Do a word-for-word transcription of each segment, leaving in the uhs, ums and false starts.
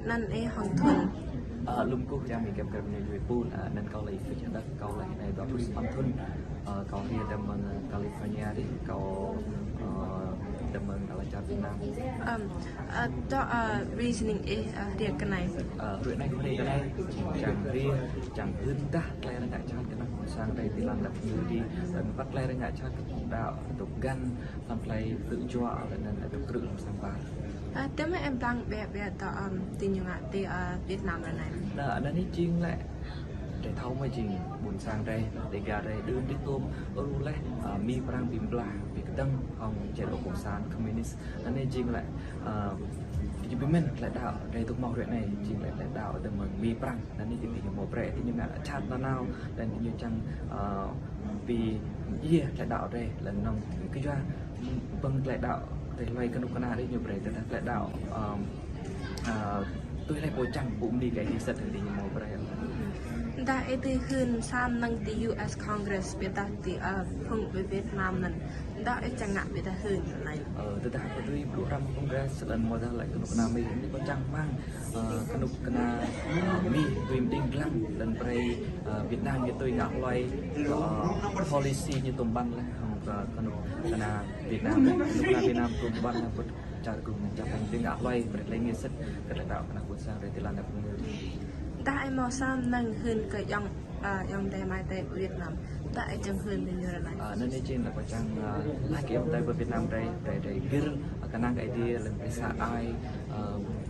Anăn ih hăng thŭn? Ơ, lŏm kơkuh, yang mi kĕp kơ ñu djuai pun, ơ, anăn kâo lĕ Phit Hơdơ̆k, kâo lĕ anai dua pluh sapăn thŭn, ơ, kâo hriê tơm mơ̆ng, ơ, California dih, kâo, ơ, tơm mơ̆ng ala čar Việt Nam. Ơ, ơ, dŏ, ơ, reasoning ih, ơ, hriê kơ anai? Ơ, hruê anai kâo hriê kơ anai, čang hriê, čang hưn dah tơlơi arăng ngă čar kơ ană ƀôn sang drei ti lăn dap kơmơi dih, lŏm păt tơlơi arăng ngă čar kơ phung đaŏ, dŏ găn, lăm tơlơi tơjuă, lŏm anăn dŏ krư̆ lăm sang ƀar. Ơ, tơma em păng ƀiă ƀiă dŏ, ơm, ti ñu ngă ti, ơ, Việt Nam ră anai. Anăn, anăn anai jing lĕ, drei thâo mơ̆ jing ƀôn sang drei, Dêgar drei, đưm đĭ tôm, ơ, lu leh, ơ, Mi Prăng bi blah, bi kơdơ̆ng, hăng chế độ cộng sản, communist. Anăn anai jing lĕ, ơ, jing bi mĭn tơlơi đaŏ, drei dŏ hmâo hruê anai, jing lĕ tơlơi đaŏ tơm mơ̆ng Mi Prăng. Anăn anai jing ti ñu hmâo brơi, ti ñu ngă čar nanao, lŏm ti ñu čang, ơ, bi djai tơlơi đaŏ drei, lŏm anăn kơ yua ƀơ̆ng tơlơi đaŏ drei hloi kơnuk kơna drei ñu brơi tơdah tơlơi đaŏ, ơm, ơ, tui hlơi pô čang ƀu mni kơ ih sĭt ti ñu hmâo brơi. Dah ih dưi hưn sa mơnơ̆ng ti U S Congress ƀiădah ti, ơ, phung ƀơi Việt Nam anăn. Dah ih čang ngă ƀiădah hưn anai. Ơ, tơdah kâo dưi ƀuh hrăm Congress lŏm mơ̆ dah lĕ kơnuk kơna Mi, anai kâo čang rơmang, ơ, kơnuk kơna, ơ, Mi dưi mđing lăng lŏm brơi, ơ, Việt Nam ñu tui ngă hloi, ơ, policy ñu tơm ƀăn leh, hăng, ơ, kơnuk kơna Việt Nam, kơnuk kơna Việt Nam tơm ƀăn leh pŭt čar gŭm čar ƀing dưi ngă hloi brơi tơlơi ngă sĭt kơ tơlơi đaŏ kơ ană ƀôn sang drei ti lăn dap kơmơi. Dah ih hmâo sa mơnơ̆ng hưn kơ ayŏng, ơ, ayŏng adơi amai adơi Việt Nam. Dah ih čang hưn ti ñu ră anai. Ơ, anăn anai jing lĕ kâo čang, ơ, laĭ kơ ayŏng adơi ƀơi Việt Nam drei, drei, drei gir, ơ, kơnang kơ Aê Diê, lŏm brơi sa ai, ơ,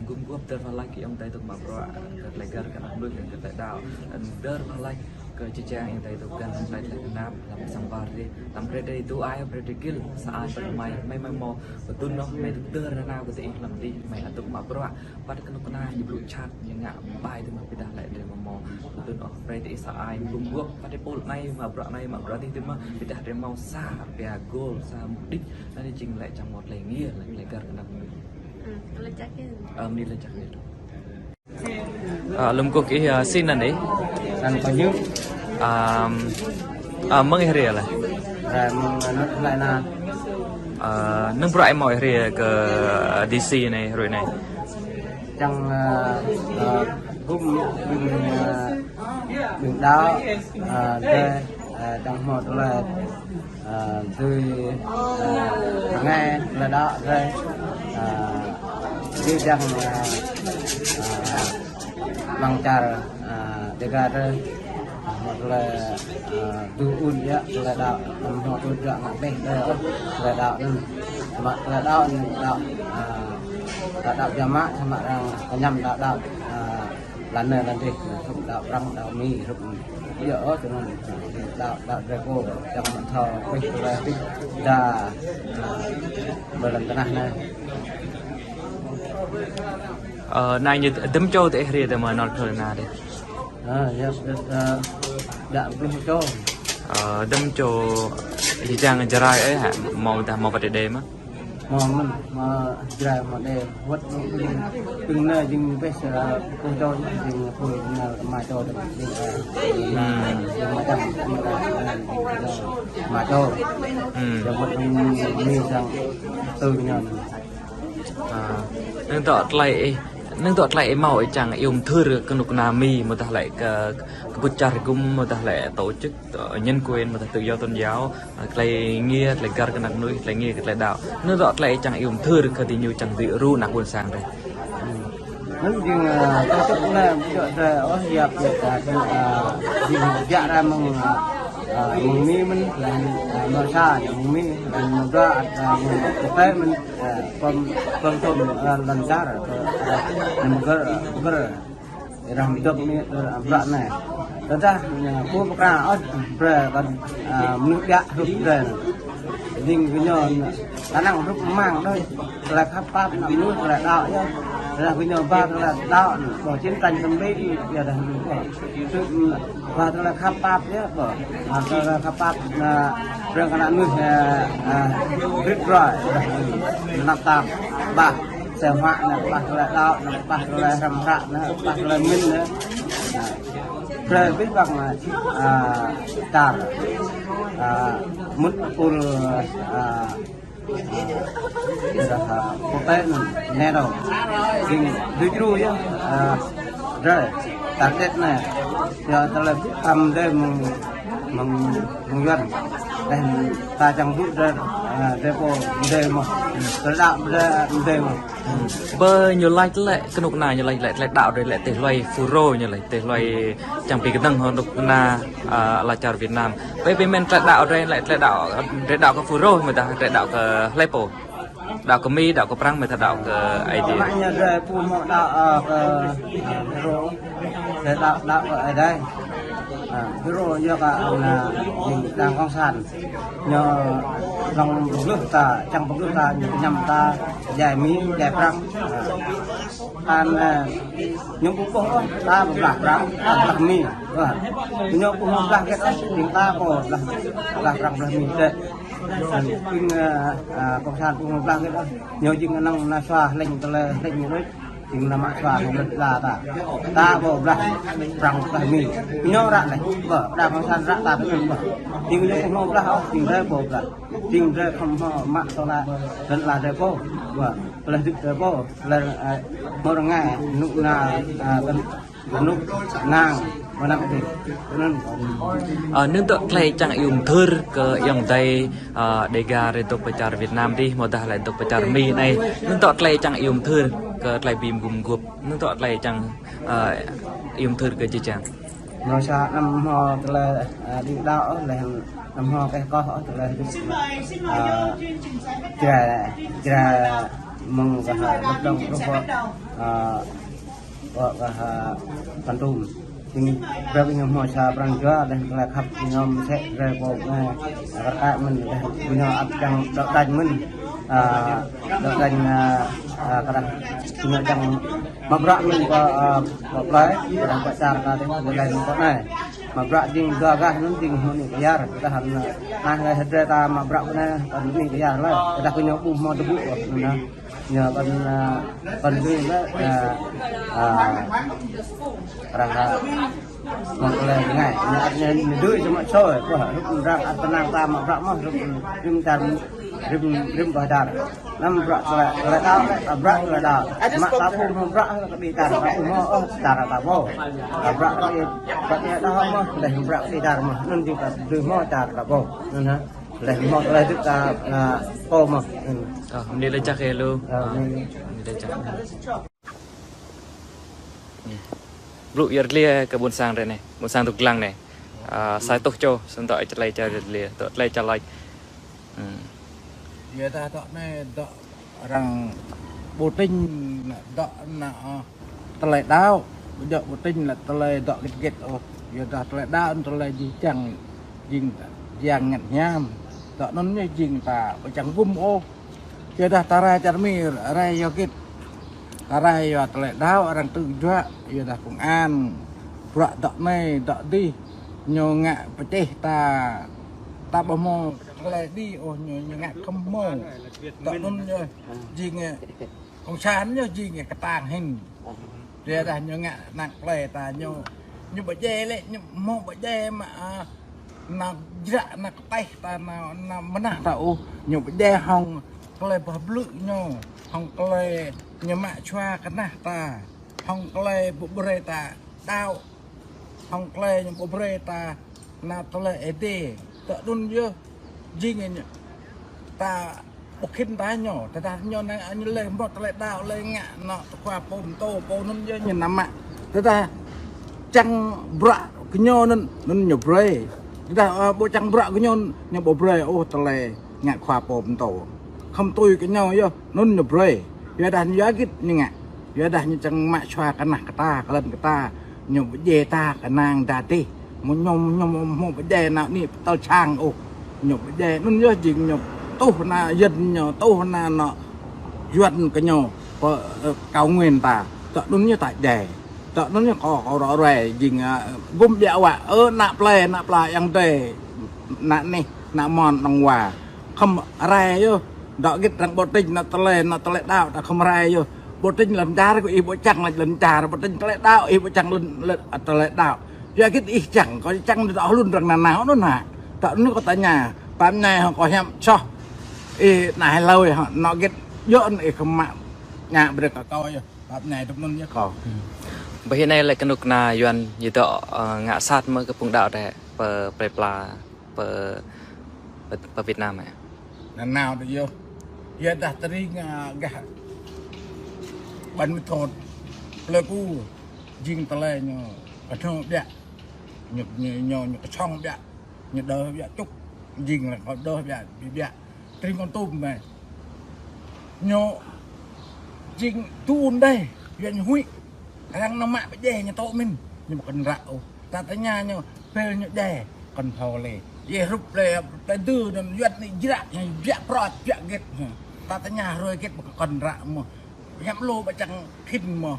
gum guôp dơr wah laĭ kơ ayŏng adơi dŏ mă bruă, kơ tơlơi găr kơ ană mơnuih, kơ tơlơi đaŏ, lŏm dơr wah laĭ kơ jih jang ayŏng adơi dŏ găn lăm tơlơi tơlơi tơnap, lăm sang ƀar dih, lŏm brơi drei dŏ ai, brơi drei gil, sa ai pơ amai, amai, amai hmâo pơtŭn ôh, amai dŏ dơr nanao kơ tơ ih lăm dih, amai ăt dŏ mă bruă, păt kơnuk kơna ñu blŭ čăt, ñu ngă ƀai tơ mơ̆ ƀiădah lĕ drei amâo hmâo pơtŭn ôh, brơi tơ ih sa ai, gum guôp, păt drei pôl anai, mă bruă anai, mă bruă dih tơ mơ̆, ƀiădah drei hmâo sa rơpia goal, sa mục đích, anăn anai jing lĕ čang hmâo tơlơi ngiê, lĕ tơlơi găr kơ ană mơnuih. Ơ, mơ̆ng anai lĕ čang hĭ. Ơ, lŏm kơkuh ih, ơ, si anăn ih? Anăn kâo Ñu. Ơ, ơ, mơ̆ng ih hriê leh? Hriê mơ̆ng, ơ, North Carolina. Ơ, anăn bruă ih hmâo ih hriê kơ, ơ, D C anai, hruê anai? Čang, ơ, ơ, gum, gum, ơ, ƀing đaŏ, ơ, drei, ơ, čang hmâo tơlơi, ơ, dưi, ơ, ngă tơlơi đaŏ drei, ơ, dưi čang, ơ, ơ, lăng čar, ơ, Dêgar drei, hmâo tơlơi, ơ, dưi ŭn yơh, tơlơi đaŏ, hmâo tơlơi đaŏ ngă pĕ drei, ơ, tơlơi đaŏ anăn, mă tơlơi đaŏ anăn đaŏ, ơ, đaŏ, đaŏ jơmă, samơ̆ arăng kñăm đaŏ, đaŏ, ơ, lăn anai lăn dih, hrup đaŏ Prăng, đaŏ Mi, hrup yơh, ơ, tui anăn, đaŏ, đaŏ drei kơ, čang mă thâo, pĕ tơlơi pĕ đa, ơ, ƀơi lŏn tơnah anai. Ơ, anai ñu hơdôm čô tơ ih hriê tơ mơ̆ng North Carolina dih? Ơ, yơh, ơ, dua pluh čô. Ơ, hơdôm čô, jih jang Jrai ih hă, hmâo dah hmâo păt đe mơ̆? Hmâo mơ̆n, hmâo Jrai hmâo đe, wơ̆t ƀing anai jing pĕ sa pluh čô, jing pô anai rơma čô, jing, ơ, jing, ơ, jing mă čăm, jing, ơ, jing, ơ, rơma čô. Hmm. Jing wơ̆t ƀing Mi sang tơ ñu. Ơ, anăn dŏ tơlơi ih, anăn dŏ tơlơi ih hmâo ih čang iâu mthưr kơnuk kơna Mi, mơ̆ dah lĕ kơ, kơ ƀut čar gum, mơ̆ dah lĕ tổ chức, ơ, nhân quyền, mơ̆ dah tự do tôn giáo, ơ, tơlơi ngiê, tơlơi găr kơ ană mơnuih, tơlơi ngiê kơ tơlơi đaŏ. Anăn dŏ tơlơi ih čang iâu mthưr kơ diñu čang dưi đru ană ƀôn sang drei. Anăn jing, ơ, tổ chức anai, ƀu djơ̆ drei ôh, yap, yap, ơ, jing biă ra mơ̆ng, ơ, ơ, mơ̆ng Mi mơ̆n, lĕ, ơ, mơ̆ng sa, mơ̆ng Mi, lĕ mơ̆ng dua, ơ, mơ̆ng quốc tế mơ̆n, ơ, pơm, pơm tôm, ơ, lăn čar, ơ, ơ, mơ̆ng gơr, gơr. Răm dơ̆k Mi, ơ, bruă anai. Tơdah, ơ, ƀu pơkra ôh, brơi kơ, ơ, mơnuih biă hrup drei. Jing gơñu, kơnang hrup rơmang đôč. Tơlơi khăp pap ană mơnuih, tơlơi đaŏ yơh. Tơdah gơñu ba tơlơi đaŏ, ƀuh chiến tranh tơm ƀing, yơh dah mơnuih ƀuh. Tơ, ba tơlơi khăp pap yơh, ƀuh. Ba tơlơi khăp pap, ơ, brơi kơ ană mơnuih, ơ, ơ, rĭt roi, dah mơnuih. Anăp tam, ba, sinh hoạt anai, ba tơlơi đaŏ anai, ba tơlơi hrăm hră anai, ba tơlơi mĭn anai. Brơi abih bang, ơ, čar, ơ, mŭt pul, ơ, ơ, Dah, ah, pô tê anŭn, nê rô. Jing dui dru yơh, ah, dre. Target nê. Yua tơlơi ƀu tam dê mơ̆ng, mơ̆ng, mơ̆ng Yuan. Dê ta čang ƀu dre, ah, dê pô dê mơ̆n. Tơlơi đaŏ dê, dê mơ̆n. Bơ ñu laĭ lĕ, kơnuk kơna ñu laĭ lĕ, tơlơi đaŏ dê lĕ tơlơi hloi Fulro ñu laĭ, tơlơi hloi čang pi kơdơ̆ng hŏ kơnuk kơna, ah, ala čar Việt Nam. Bơ ƀing mĕn tơlơi đaŏ dê lĕ, tơlơi đaŏ, tơlơi đaŏ kơ Fulro, mơ̆ dah tơlơi đaŏ kơ hlơi pô. Đaŏ kơ Mi, đaŏ kơ Prăng, mơ̆ dah đaŏ kơ Ơi Adai. Mă ñu dre pô mơ̆ đaŏ, ah, kơ, ah, Fulro. Dre đaŏ, đaŏ kơ Ơi Adai. Ah, Fulro yua kơ anŭn, ah, jing đảng cộng sản. Ñu lăng pơgluh ta, čang pơgluh ta, ñu kơñăm ta, djai Mi, djai Prăng. Ah. Kan, ah, ñu ƀu ƀuh ôh, ta ƀu blah Prăng, ta blah Mi. Wah. Ñu ƀu ƀuh blah hơget ôh, jing ta pô blah, blah Prăng, blah Mi tĕ. Kan, jing, ah, ah, cộng sản ƀu ƀuh blah hơget ôh. Ñu jing anŭn na sua hlĕng tơlơi hlĕng ñu đôč. Jing na mă sua hlĕng lĕ ta. Ta ƀu blah Prăng blah Mi. Ñu ră lĕ. Ƀu, đảng cộng sản ră ta tơl ƀu. Jing ñu ƀu hmâo blah ôh, jing dre pô blah. Jing dre khŏm hmâo mă tơlơi, tơlơi dre pô. Ƀu, tơlơi hơdip dre pô. Tơlơi, ah, hmâo rơngai, kơnuk kơna, ah, kơnuk kơna, mơnăp dih. Anŭn. Ah, anŭn dŏ tơlơi čang iâu mơthưr kơ ayŏng adơi, ah, Dega rai dŏ pơ čar Việt Nam dih, mơ̆ dah lĕ dŏ pơ čar Mi anai. Anŭn dŏ tơlơi čang iâu mơthưr kơ tơlơi ƀing gum gup. Anŭn dŏ tơlơi čang, ah, iâu mơthưr kơ jih jang. Mơ̆ sa anăm hmâo tơlơi, ah, đing đaŏ, lĕ anăm hmâo kơ koh, tơlơi, ah, jra, jra mơ̆ng kơ, ah, lŏp dong rup, ah, Wă kơ, ah, Kon Tum. Jing brơi ñu hmâo sa pran jua, lĕ tơlơi khăp ñu mơsĕ brơi pô, ah, kar kaĭ mơ̆n, lĕ ñu ăt čang dŏ đañ mơ̆n. Ah, dŏ đañ, ah, ah, kơ dah ñu čang mă bruă mơ̆n kơ, ah, kơ plơi, kơ dah pơ čar ta dih, dŏ đañ mơ̆n kơ anai. Mă bruă jing dua gah anŭn jing hmâo anih kơ yar, kơ dah anŭn, ah, lĕ hơdrơi ta mă bruă kơ anai, kơ anih kơ yar lĕ, kơ dah kơ ñu ƀu hmâo tơƀuh, ah, anŭn. Ñu kăn, ah, kăn dui lĕ, ah, ah, arăng, ah, mă tơlơi rơngai. Ñu ăt ñu, ñu dui samơ̆ soi, ƀuh, hrup arăng ăt kơnang ta mă bruă mơ̆n, hrup rĭm čar, rĭm, rĭm ƀơi čar. Anăm bruă tơlơi, tơlơi đaŏ, ah, bruă tơlơi đaŏ. Mă ta ƀu hmâo bruă kơ ƀing čar, ta ƀu hmâo, ôh, čar ta ƀu. Ah, bruă kơ ƀing, bruă kơ đaŏ mơ̆n, lĕ bruă kơ ƀing čar mơ̆n. Anŭn jing ta dưi hmâo čar ta ƀu. Anŭn hă. Lĕ hmâo tơlơi hơdip ta, ah, pô mơ̆n. Anŭn. Ơ, mơni laĭ jăk ih lu. Ơ, mơni. Mơni laĭ jăk. Blŭ yơr dliê kơ ƀôn sang ră anai, ƀôn sang Duk Lăng anai. Ơ, sa tuh čô, sơnŏ tơlơi čar yơr dliê, tơlơi čar laĭ. Ơ. Yua dah dŏ anai, dŏ arăng ƀu tĭng, dŏ anai, ơ, tơlơi đaŏ, ƀu djơ̆ ƀu tĭng lĕ tơlơi dŏ git git ôh. Yua dah tơlơi đaŏ, tơlơi jih jang, jing, jang ngă hiam. Dŏ anŭn ñu jing ta ƀu čang gum ôh. Yua dah ta rai čar Mi, rai yua git. Ta rai yua tơlơi đaŏ arăng tŭ juă, yua dah công an, bruă dŏ anai, dŏ adih, ñu ngă pơčeh ta, ta ƀu hmâo tơlơi đĭ ôh, ñu, ñu ngă khŏm hmâo. Dŏ anŭn ñu jing, ơ, cộng sản ñu jing kơtang hĭn. Yua dah ñu ngă anăp plơi ta ñu, ñu ƀu djai lĕ, ñu hmâo ƀu djai mă, ah, anăp jră, anăp kơteh ta, anăp, anăp mơnah ta ôh, ñu ƀu djai hŏng tơlơi boh blư̆ ñu, hŏng tơlơi ñu mă sua kơnah ta, hŏng tơlơi ƀu brơi ta đaŏ, hŏng tơlơi ñu ƀu brơi ta anăp tơlơi Ơi Adai. Dŏ anŭn yơh jing ñu ta ƀu khĭn ta ñu, tơdah ñu năng, ñu lĕ hmâo tơlơi đaŏ lĕ ngă anŏ tơkhua pô pơtô pô anŭn yơh ñu anăm mă. Tơdah čang bruă kơ ñu anŭn, anŭn ñu brơi. Tơdah, ơ, ƀu čang bruă kơ ñu, ñu ƀu brơi ôh tơlơi ngă khua pô pơtô. Khŏm tui kơ ñu yơh, anŭn ñu brơi. Yua dah ñu yua git ñu ngă. Yua dah ñu čang mă sua kơnah kơ ta, kơ lŏn kơ ta. Ñu ƀu djai ta kơnang đa adih. Mơ̆ ñu, ñu hmâo ƀu djai anăp anih pơtơl sang ôh. Ñu ƀu djai, anŭn yơh jing ñu tuh anăp Yuan ñu, tuh anăp, anŏ Yuan kơ ñu, pơ, ơ, cao nguyên ta. Dŏ anŭn ñu ta djai. Dŏ anŭn ñu kâo, kâo ră ruai, jing, ah, gum biă wă, ơ, anăp plơi, anăp plơi ayŏng adơi, anăp anih, anăp mon, anŏ wa. Khŏm rai yơh. Dŏ git arăng ƀu tĭng anăp tơlơi, anăp tơlơi đaŏ, ta khŏm rai yơh. Ƀu tĭng lŏn čar kơ ih ƀu čang lĕ lŏn čar, ƀu tĭng tơlơi đaŏ, ih ƀu čang lŏn, lŏn, tơlơi đaŏ. Yua git ih čang, kâo čang dŏ hlŭn arăng nanao anŭn hă. Dŏ anŭn kâo tơña, pam anai hŏ kâo hiam soh. Ih, anai hlâo ih, hŏ, anŏ hơget, yơh, ih kơ mă, ngă brơi kơ kâo yơh, pap anai tŭp anŭn yơh kâo. Ƀơi anai lĕ kơnuk kơna Yuan ñu dŏ, ơ, ngă sat mơ̆ kơ phung đaŏ đĕ, pơ, pơ plơi pla, pơ, pơ, pơ Việt Nam hă? Nanao đôč yơh. Yua dah tơring, ơ, gah ƀăn mơthot. Plơi ku, jing tơlơi ñu, kơnơ̆ng biă. Ñu, ñu, ñu, ñu kơsong biă. Ñu đơ biă čŭk. Jing lĕ kơ đơ biă, biă, biă. Tơring Kon Tum mơ̆. Ñu jing tun đơi, yua ñu huĭ. Arăng nao mă pơdjai ñu tŏ mĭn, ñu ƀu kơnră ôh. Ta tơña ñu, pơ ñu djai, kơnthâo lĕ. Yơh hrup lĕ, plơi dư anŭn yuan anai jră, ñu biă prot, biă hơget. Ta tơña hrơi hơget ƀu kơnră mơ̆. Hiam lu ƀu čang khĭn mơ̆.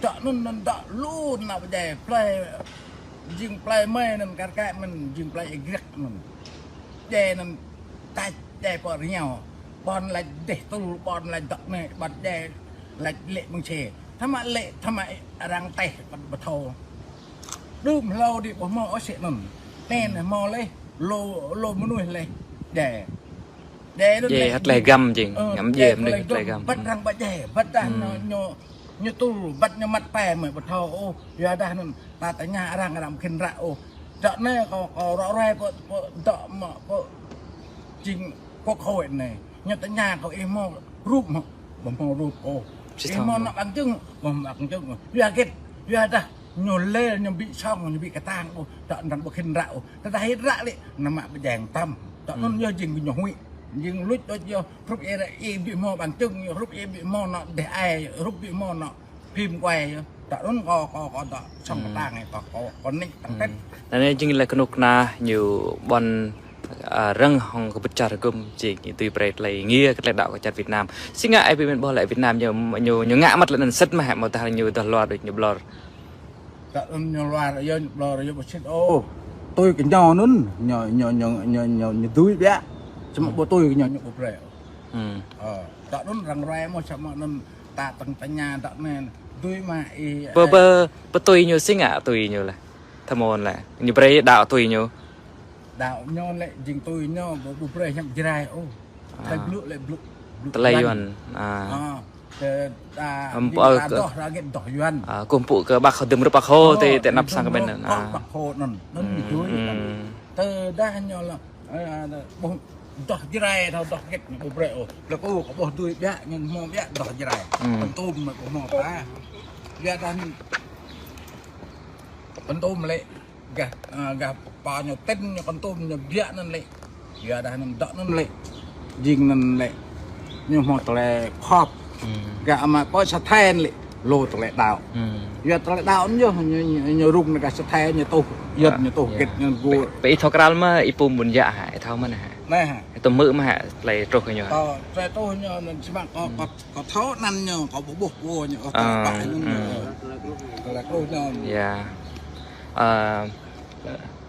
Tŏ anŭn anŭn tŏ lu nao pơdjai, plơi, jing plơi mơi anŭn kar kaĭ mĭn, jing plơi ih griăk anŭn. Djai anŭn tač, djai pơ rơngiao. Ƀôn lač dêh tŭl, ƀôn lač dŏ anai, ƀôn djai lač lĕ mơ̆ng čê. Tơma lĕ, tơma arăng tĕh, ƀôn ƀu thâo. Đưm hlâo đĭ ƀu hmâo ôh sĭ anŭn. Anai hmâo lĕ, lu, lu mơnuih lĕ. Djai. Djai anŭn lĕ hơt lĕ găm jing, ơ, ngăm djai mơnuih hơt lĕ găm. Băt arăng ƀu djai, băt dah ñu, ñu, ñu tŭl, băt ñu măt pe mơi ƀu thâo ôh. Yua dah anŭn, ta tơña arăng, arăng ƀu kơnră ôh. Dŏ anai kâo, kâo ră ruai pơ, pơ dŏ mă, pơ jing quốc hội anai. Ñu tơña kâo ih hmâo rup mơ̆, ƀu hmâo rup ôh. Ih hmâo anŏ bằng chứng, ƀu hmâo bằng chứng. Yua hơget, yua dah ñu lĕ ñu ƀu song, ñu ƀu kơtang ôh, dŏ anŭn ƀu kơnră ôh. Tơdah ih ră lĕ, nao mă pơdjai tăm. Dŏ anŭn yơh jing ñu huĭ. Jing luč đôč yơh, hrup ih ră ih ƀu hmâo bằng chứng, hrup ih ƀu hmâo anŏ dêh ai, hrup ƀu hmâo anŏ phim quay yơh. Dŏ anŭn kâo, kâo, kâo dŏ song kơtang ai, kâo, kâo, kâo nik tăng tĕt. Anai jing lĕ kơnuk kơna ñu ƀôn, ơ, rơ̆ng hŏng kơ bŭt čar gum jing ñu tui brơi tơlơi ngia kơ tơlơi đaŏ kơ čar Việt Nam. Si ngă ai ƀu mĭn ƀuh lĕ Việt Nam ñu, ñu, ñu ngă măt lĕ anŭn sĭt mơ̆ hă, mơ̆ dah ñu dah luar đôč ñu ƀlŏr. Dŏ anŭn ñu luar yơh, ñu ƀlŏr yơh ƀu sĭt ôh. Tui kơ ñu anŭn, ñu, ñu, ñu, ñu, ñu, ñu dưi biă. Samơ̆ ƀu tui kơ ñu, ñu ƀu brơi. Ơ, dŏ anŭn arăng ruai mơ̆ samơ̆ anŭn ta tăng tơña dŏ anai. Dưi mă ih, pơ, ơ, pơ, pơ tui ñu si ngă tui ñu lĕ. Tơmơ̆n lĕ. Ñu brơi đaŏ tui ñu. Đaŏ ñu lĕ jing tui ñu, ƀu, ƀu brơi hiam Jrai ôh. Thai blŭ lĕ blŭ, blŭ tơlơi Yuan. Yuan. Ơ. Ơ, ta, ơ, jing ta kơ, dŏ ră hơget dŏ Yuan. Ơ, kơkuh pơpŭ kơ Bác Hồ, dơ̆ng rup Bác Hồ, ơ, tơ, tơ anăp sang kơ ƀing anŭn. Ơ, Bác Hồ anŭn, anŭn ñu dưi. Tơdah ñu lĕ, ơ, ƀuh dŏ Jrai thâo dŏ hơget ñu ƀu brơi ôh. Lĕ kâo, kâo ƀuh dưi biă, ñu hmâo biă dŏ Jrai. Kon Tum mơi ƀu hmâo ta. Yua dah anŭn Kon Tum lĕ. Gah, ơ, gah pă ñu tĭn ñu Kon Tum ñu biă anŭn lĕ. Yua dah anŭn dŏ anŭn lĕ. Jing anŭn lĕ. Ñu hmâo tơlơi khŏp. Gah ama kơ sa thai anŭn lĕ. Lu tơlơi đaŏ. Yua tơlơi đaŏ anŭn yơh, ñu, ñu, ñu rŭng anŭn gah sa thai ñu tuh. Yơh, ñu tuh hơget ñu gŭ. Pơ, pơ ih thâo krăn mơ̆ ih pum ƀun yă hă, ih thâo mơ̆n hă? Anai hă? Ih tŭ hmư̆ mơ̆ hă, tơlơi truh kơ ñu hă? Tơlơi truh ñu anŭn sĭt mơ̆ kâo, kâo, kâo thâo anăn ñu, kâo ƀu ƀuh pô ñu, ơ, tơlơi truh ñu. Yua. Ơ,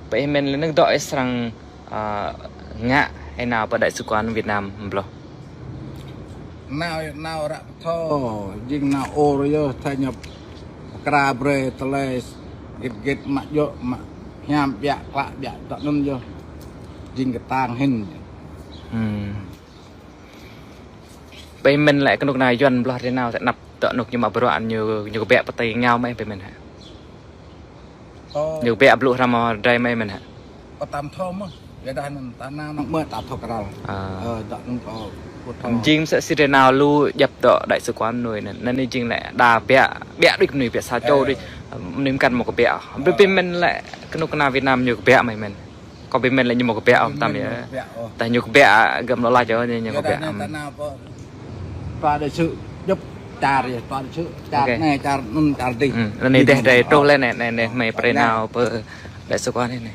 pơ ih mĭn lĕ anŭn dŏ ih srăng, ơ, ngă ai nao pơ đại sứ quán Việt Nam ƀlŏr. Nao, nao ră pơthâo, jing nao ôr yơh, thâo ñu pơkra brơi tơlơi hơget hơget mă djơ̆, mă hiam biă, klă biă, dŏ anŭn yơh. Jing kơtang hĭn. Pơ ih mĭn lĕ kơnuk kơna Yuan ƀlŏr rơngiao tơ anăp dŏ anŭn ñu mă bruă ñu, ñu kơbiă pơtơi ngao mơ̆ pơ ih mĭn hă? Ñu kơbiă blŭ hrăm Jrai mơ̆ ih mĭn hă? Kâo tam thâo mơ̆. Yua dah anŭn ta nao anŭn mơ̆ ta thâo krăn. Ơ, dŏ anŭn kâo ƀu thâo. Jing mơsĕ si rơngiao lu djăp dŏ đại sứ quán mơnuih anŭn. Anŭn jing lĕ đa biă, biă đôč mơnuih biă sa čô đôč. Mơnuih mơkăn mơ̆ kơbiă. Pơ ih mĭn lĕ kơnuk kơna Việt Nam ñu kơbiă mơ̆ ih mĭn. Kâo ƀu mĭn lĕ ñu mơ̆ kơbiă ôh, tam yơh. Tơdah ñu kơbiă gơ̆m lŏ lač ôh, ñu kơbiă. Tơlơi đại sứ djŏp čar yơh, tơlơi đại sứ čar anai, čar anŭn, čar dih. Anai dêh dêh truh lĕ anai, anai, anai, mơi brơi nao pơ đại sứ quán anai.